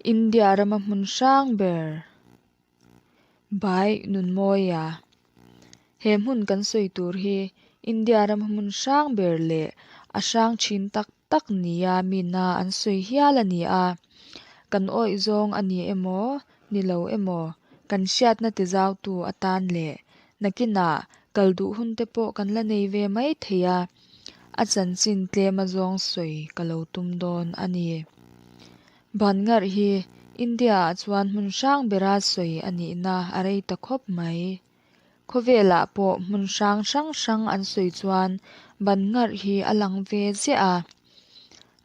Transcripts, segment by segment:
India rama hmun hrang ber By Nunmawia He hmun kan sawi tur hi India rama hmun hrang ber leh a hrang thin tak tak nia mina an sawi hial a ni a. Kan awih zawng a ni emaw, ni lo emaw, kan hriatna tizautu atan leh nakinah kal duh hun te pawh kan la nei ve mai thei a, a chanchin tlem a zawng sawi ka lo tum dawn a ni. Bangarh hi India-ah chuan hmun hrang bera sawi a nihna a rei ta khawp mai. Khawvelah pawh hmun hrang hrang hrang an sawi chuan Bangarh hi a lang ve ziah a.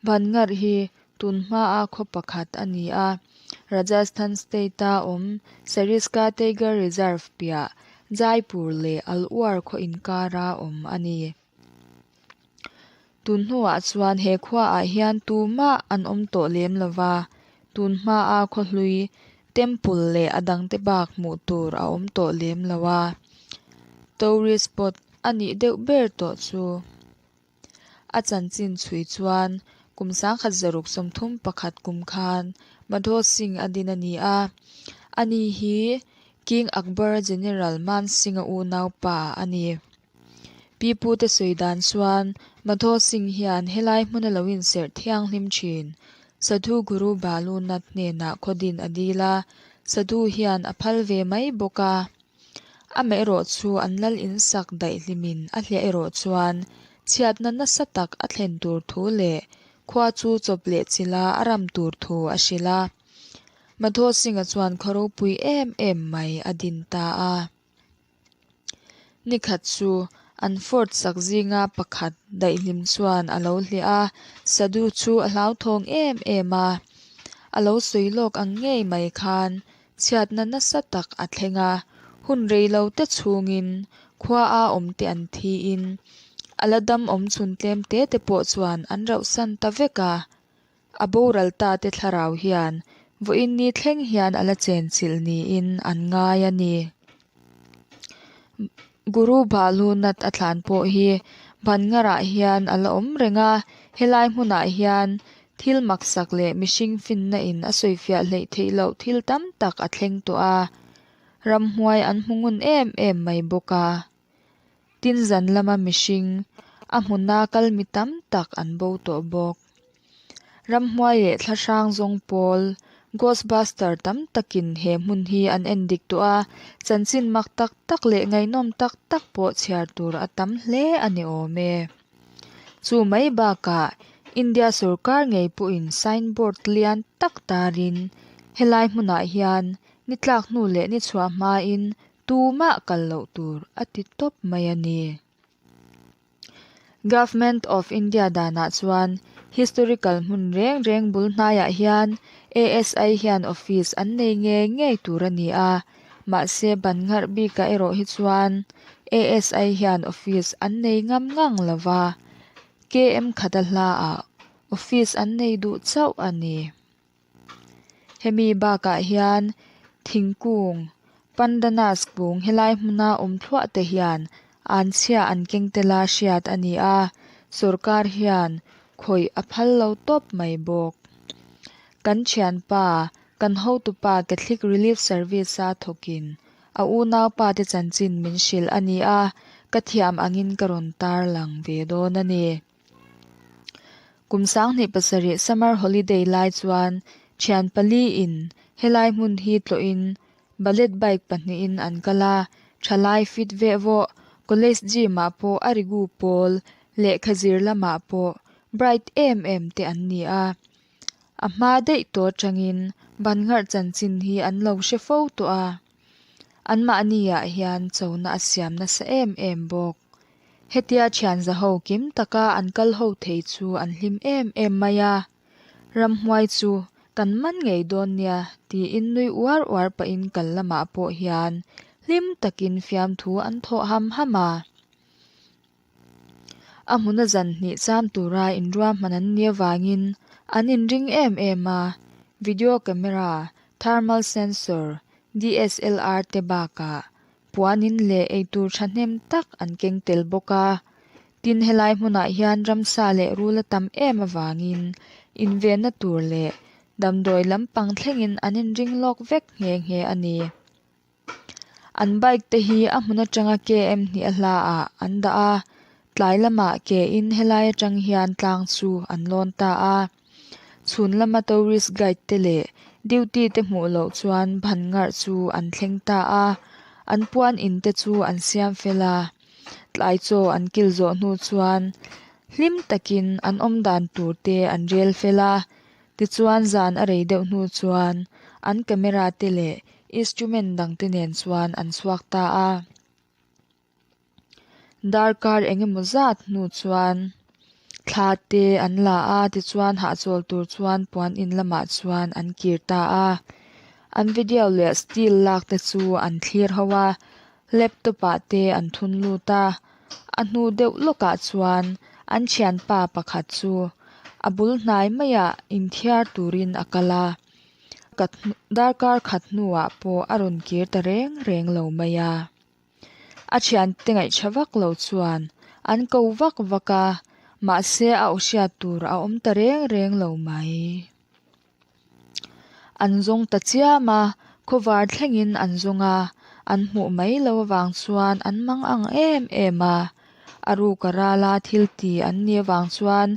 Bangarh hi tun hmaa khaw pakhat a ni a, Rajasthan state-a awm Sariska Tiger Reserve piah Jaipur leh Alwar khaw inkara awm a ni. Tun hnuah chuan he khuaah hian tumah an awm tawh lem lo va, tun hmaa khawhlui, temple leh a dangte bak hmuh tur a awm tawh lem lo a, tourist spot a nih deuh ber tawh chu. A chanchin chhui chuan kum 1931 kum khan Madho Singh a din a ni a, ani hi King Akbar General Man Singh-a unaupa a ni. Pi pute sawi dan chuan Madho Singh hian helai hmuna lo inserh thianghlim thin. Sadhu Guru Balu Nath hnenah khawdin a dil a, Sadhu hian a phal ve mai bawk a. Amaherawh chu an lal insak daihlimin a hliah erawh chuan chhiatna nasa tak a thlen tur thu leh khua chu chawp leh chila a ram tur thu a hrilh a. Madho Singh-a chuan khaw ropui em em mai a din ta a. Nikhat chu an fort sak zinga pakhat daihlim chuan a lo hliah a, Sadhu chu a hlauthawng em em a. A lo sawi lawk ang ngei mai khan chhiatna nasa tak a thleng a, hun rei lo te chhungin khua a awm te an thiin a la dam awm chhun tlem te te pawh chuan an rauhsan ta vek a. A boral ta te thlarau hian vawiin ni thleng hian a la chenchilh niin an ngai a ni. Guru Balu Nath a thlan pawh hi Bangarah hian a la awm reng a, helai hmunah hian thil maksak leh mihring finna in a sawifiah hleih theih loh thil tam tak a thleng tawh a, ramhmuai an hmu ngun em em mai bawk a. Tin zan lama mihring, a hmuna kal mi tam tak an bo tawh bawk. Ramhmuai leh thlahrang zawng pawl, Ghostbuster tam takin he hmun hi an en dik tawh a, chanchin mak tak tak leh ngaihnawm tak tak pawh chhiar tur a tam hle a ni awm e. Chu mai bakah India sorkar ngei pawhin signboard lian tak tarin helai hmunah hian ni tlak hnu leh ni chhuah hmain Tumah kal loh tur a ti tawp mai a ni. Government of India danah chuan historical hmun reng reng bul hnaiah hian ASI hian office an nei ngei ngei tur a ni a, mahse ban ngharh bikah erawh hi chuan ASI hian office an nei ngam ngang lo va, KM khata hlaah office an nei duh chauh a ni. Hemi bakah hian thingkung Pandanus kung helai hmuna awm thluah te hian an chhia an keng tel a hriat a ni a, sorkar hian khawih a phal lo tawp mai bawk. Kan thianpa, kan hotupa Catholic Relief Service-a thawkin a unaupa te chanchin min hrilh a ni a, ka thiam angin ka rawn tarlang ve dawn a ni. Kum 2007 summer holiday lai chuan thian pali in helai hmun hi tlawhin ballet bike pahnihin an kal a, thalai fit veh vawh, college gym ah pawh a rigu pawl, lehkha zir lamah pawh bright em em te an ni a. A hma daih tawh atangin ban ngharh chanchin hi an lo hre fo tawh a, anmahni ah hian chona a siam nasa em em bawk. Hetia thian zaho kim taka an kal ho thei chu an hlim em em mai a, ramhmuai chu kan man ngei dawn nia tiin nui uar uar pahin kal lamah pawh hian hlim takin fiamthu an thawh ham ham a. A hmuna zan hnih cham tura inruahman an nih avangin an inring em em a, video camera, thermal sensor, DSLR te bakah Puanin leh eitur thahnem tak an keng tel bawk a. Tin, helai hmunah hian ramsa leh rul a tam em avangin invenna tur leh Damdawi lampang thlengin an inring lawk vek nghe nghe a ni. An bike te hi a hmun atanga km hnih a hla ah an dah a, tlai lamah ke in helai atang hian tlang chu an lawn ta a. Chhun lama tourist guide te leh duty te hmuh loh chuan ban ngarh chu an thleng ta a, an puan in te chu an siam fel a. Tlai chaw an kil zawh hnu chuan hlim takin an awm dan tur te an rel fel a, tichuan zan a rei deuh hnu chuan an camera te leh instrument dang te nen chuan an chhuak ta a. Darkar engemaw zat hnu chuan thla te an la a, tichuan hahchawl tur chuan puan in lamah chuan an kir ta a. An video leh still lak te chu an thlir ho a, laptop ah te an thun lut a. A hnu deuh lawkah chuan an thianpa pakhat chu a bul hnai maiah inthiar turin a kal a. Darkar khat hnuah pawh a rawn kir ta reng reng lo mai a. A thiante ngaihṭha vak lo chuan an ko vak vak a, mahse a aw hriat tur a awm ta reng reng lo mai. An zawng ta chiam a, khawvar thlengin an zawng a, an hmuh mai lo avang chuan an mang ang em em a. A ruka rala thil ti an nih avang chuan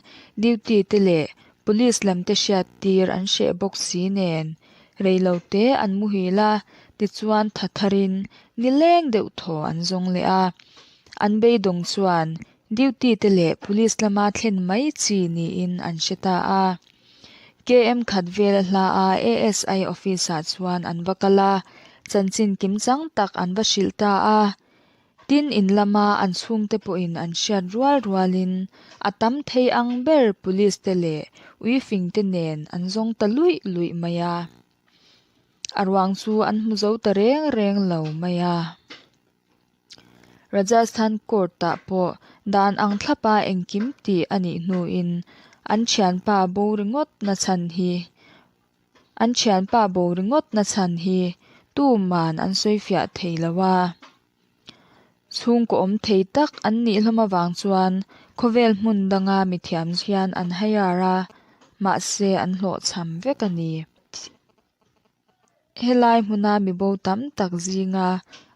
duty te leh police lam te hriat tir an hreh bawk si nen reilote an muhil a, tichuan tha tharin nileng deuh thaw an zawng leh a. An beidawng chuan duty te leh police lama thlen mai chi niin an hre ta a. KM khat vel a hla a ASI office ah chuan an va kal a, chanchin kimchang tak an va hrilh ta a. Tin in lama an chhungte pawhin an hriat rual rualin a tam thei ang ber police te leh uifing te nen an zawng ta luih luih mai a. A ruang chu an hmu zo ta reng reng lo mai a. Rajasthan court ah pawh dan ang thlapa engkim tih a nih hnuin an thianpa bo ringawt na chhan hi an thianpa bo ringawt na chhan hi tuman an sawifiah thei lo a. Chhungkaw awm thei tak an nih hlawm avang chuan khawvel hmun danga mithiam hian an hire a, mahse an hlawhchham vek a ni. Helai hmuna mibo tam tak zinga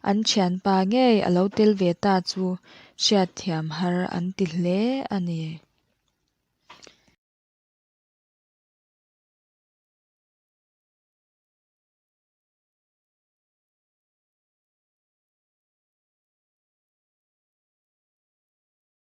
an thianpa ngei a lo tel ve ta chu hriatthiam har an ti hle a ni.